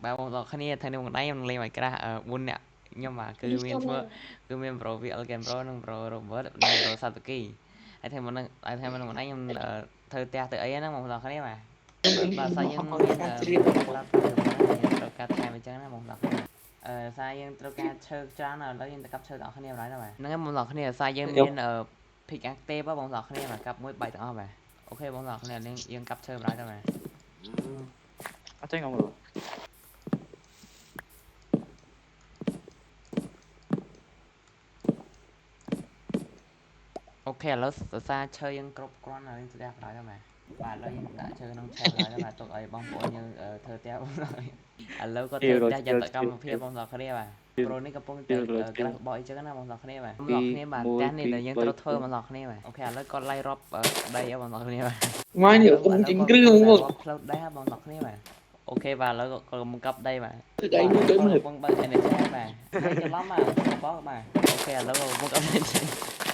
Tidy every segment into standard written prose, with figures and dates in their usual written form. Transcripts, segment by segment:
បាទបងប្អូនគ្នាថ្ងៃនេះបងដៃខ្ញុំនឹងលេង Minecraft 4នាក់ខ្ញុំបាទគឺមានឈ្មោះគឺមាន Bro VL Game Pro និង Bro Robert និង Bro Satoki ហើយថ្ងៃមុនហ្នឹងហើយថ្ងៃមុនហ្នឹងបងដៃខ្ញុំធ្វើផ្ទះទៅអីហ្នឹងបងប្អូនគ្នាបាទបាទសាយើងមានប្រាប់យើងត្រូវការថែមអញ្ចឹងណាបងប្អូនគ្នាអឺសារយើងត្រូវការឈើច្រើនឥឡូវយើងទៅកាប់ឈើទាំងអស់គ្នាបណ្ដោយទៅបាទហ្នឹងហើយបងប្អូនគ្នាសារយើងមាន pick active បងប្អូនគ្នាបាទកាប់មួយបែកទាំងអស់បាទ OK បងប្អូនគ្នាយើងកាប់ឈើបណ្ដោយទៅបាទ អត់ចេញងមើល OK ឥឡូវសរសើរឈើយើងគ្រប់គ្រាន់ហើយយើងស្ទះបណ្ដោយទៅបាទបាទឥឡូវយើងដាក់ឈើក្នុងឆែបណ្ដោយទៅបាទទុកឲ្យបងប្អូនយើងធ្វើផ្ទះបងប្អូនឥឡូវគាត់ធ្វើផ្ទះយ៉ាងសកម្មភាពបងប្អូនគ្នាបាទប្រូនេះកំពុងតែក្រាស់បោះអីចឹងណាបងប្អូនគ្នាបាទបងប្អូនគ្នាបាទផ្ទះនេះដែលយើងត្រូវធ្វើបងប្អូនគ្នាបាទ OK ឥឡូវគាត់ឡៃរាប់ដីបងប្អូនគ្នាបាទ ម៉ែនេះគុំចិញ្គ្រឿងមក ផ្លូវដីបងប្អូនគ្នាបាទ OK បាទឥឡូវគាត់កំពុងកាប់ដីបាទ គឺដៃមួយទៅមើល កំពុងបើក energy បាទច្រឡំបាទបងបាទ OK ឥឡូវកំពុងកាប់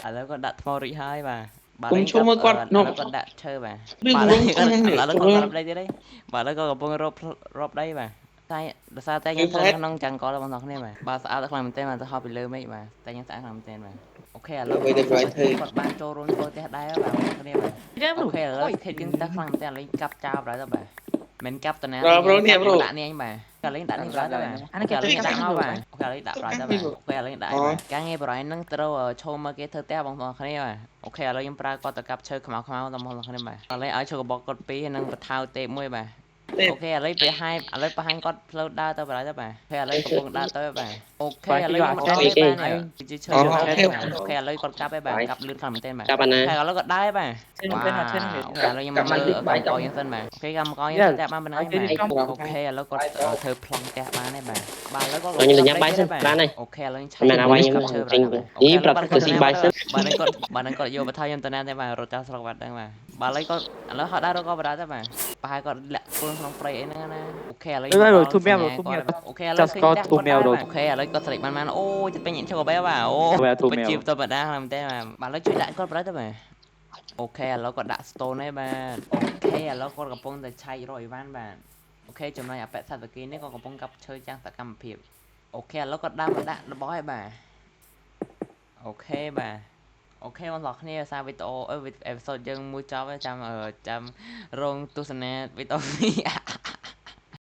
ឥឡូវគាត់ដាក់ថ្មរួចហើយបាទបាទ គុំឈុំមកគាត់ ឥឡូវគាត់ដាក់ឈើបាទ រឿង បាទ រងខ្លាំងនេះ ឥឡូវគាត់រាប់ដីទៀតទេបាទឥឡូវគាត់កំពុងរាប់រាប់ដីបាទតែដោយសារតែយើងធ្វើក្នុងចង្កលបងប្អូនគ្នាបាទបាទស្អាតខ្លាំងមែនទែនបាទទៅហោះពីលើមេឃបាទតែយើងស្អាតខ្លាំងមែនទែនបាទ OK ឥឡូវគាត់បានចូលរួមធ្វើផ្ទះដែរបាទបងប្អូនគ្នាបាទ OK ឥឡូវខេតយើងទៅខ្លាំងមែនទែនឥឡូវកាប់ចោលបាទទៅបាទមិនកាប់តាណាដាក់នេះឯងបាទឥឡូវដាក់នេះបាទទៅបាទ អានេះគេ ឥឡូវដាក់មកបាទ OK ឥឡូវដាក់បាទទៅបាទ OK ឥឡូវដាក់បាទការងារបរិយហ្នឹងត្រូវឈោមកគេធ្វើផ្ទះបងប្អូនគ្នាបាទ OK ឥឡូវខ្ញុំប្រើគាត់ទៅកាប់ឈើខ្មៅខ្មៅដល់បងប្អូនគ្នាបាទឥឡូវឲ្យឈើកបកគាត់ពីរនិងបថៅទេពមួយបាទ OK ឥឡូវទៅហាយឥឡូវបង្ហាញគាត់ផ្លូវដើរទៅបាទទៅបាទ OK ឥឡូវកំពុងដើរទៅបាទ OK ឥឡូវខ្ញុំមកដល់បាទនេះជាឈើ OK ឥឡូវគាត់កាប់ហើយបាទកាប់លឿនខ្លាំងមែនទែនបាទ ចាប់អាណា OK ឥឡូវគាត់ដើរបាទ ខ្ញុំពេលមកឈើនេះ OK ឥឡូវខ្ញុំមកមើលកម្មករយើងសិនបាទ OK កម្មករយើងតែបានប៉ុណ្ណឹងបាទ OK ឥឡូវគាត់ធ្វើប្លង់ផ្ទះបានហើយបាទបាទឥឡូវគាត់ ខ្ញុំទៅញ៉ាំបាយសិនបានហើយ OK ឥឡូវឆៃ មែនអ្វីខ្ញុំ ឈើ ចេញនេះប្រាប់ទៅស៊ីបាយសិន បាទហ្នឹងគាត់បាទហ្នឹងគាត់យកបថៅខ្ញុំទៅណាទេបាទរត់ចោលស្រុកបាត់ហ្នឹងបាទបាទឥឡូវគាត់ឥឡូវហត់ដែររកគាត់បាត់ដែរបាទប្រហែលគាត់លាក់ខ្លួនក្នុងព្រៃអីហ្នឹងណា OK ឥឡូវ OK ឥឡូវឃើញផ្ទះគាត់ដែរ OK ឥឡូវគាត់ស្រេចបានបានអូចិត្តពេញឈើកបែបាទអូបជាតបដាខ្លាំងមែនទេបាទបាទឥឡូវជួយដាក់គាត់បាត់ទៅបាទ OK ឥឡូវគាត់ដាក់ stone ហើយបាទ OK ឥឡូវគាត់កំពុងតែឆែករកអីវ៉ាន់បាទ OK ចំណែកអបិសតគីនេះក៏កំពុងកាប់ឈើចាំងសកម្មភាព OK ឥឡូវគាត់ដើរមកដាក់របស់ហើយបាទ OK បាទ OK បងប្អូនគ្នាសារវីដេអូអឺ episode យើងមួយចប់ហើយចាំចាំរងទស្សនាវីដេអូនេះ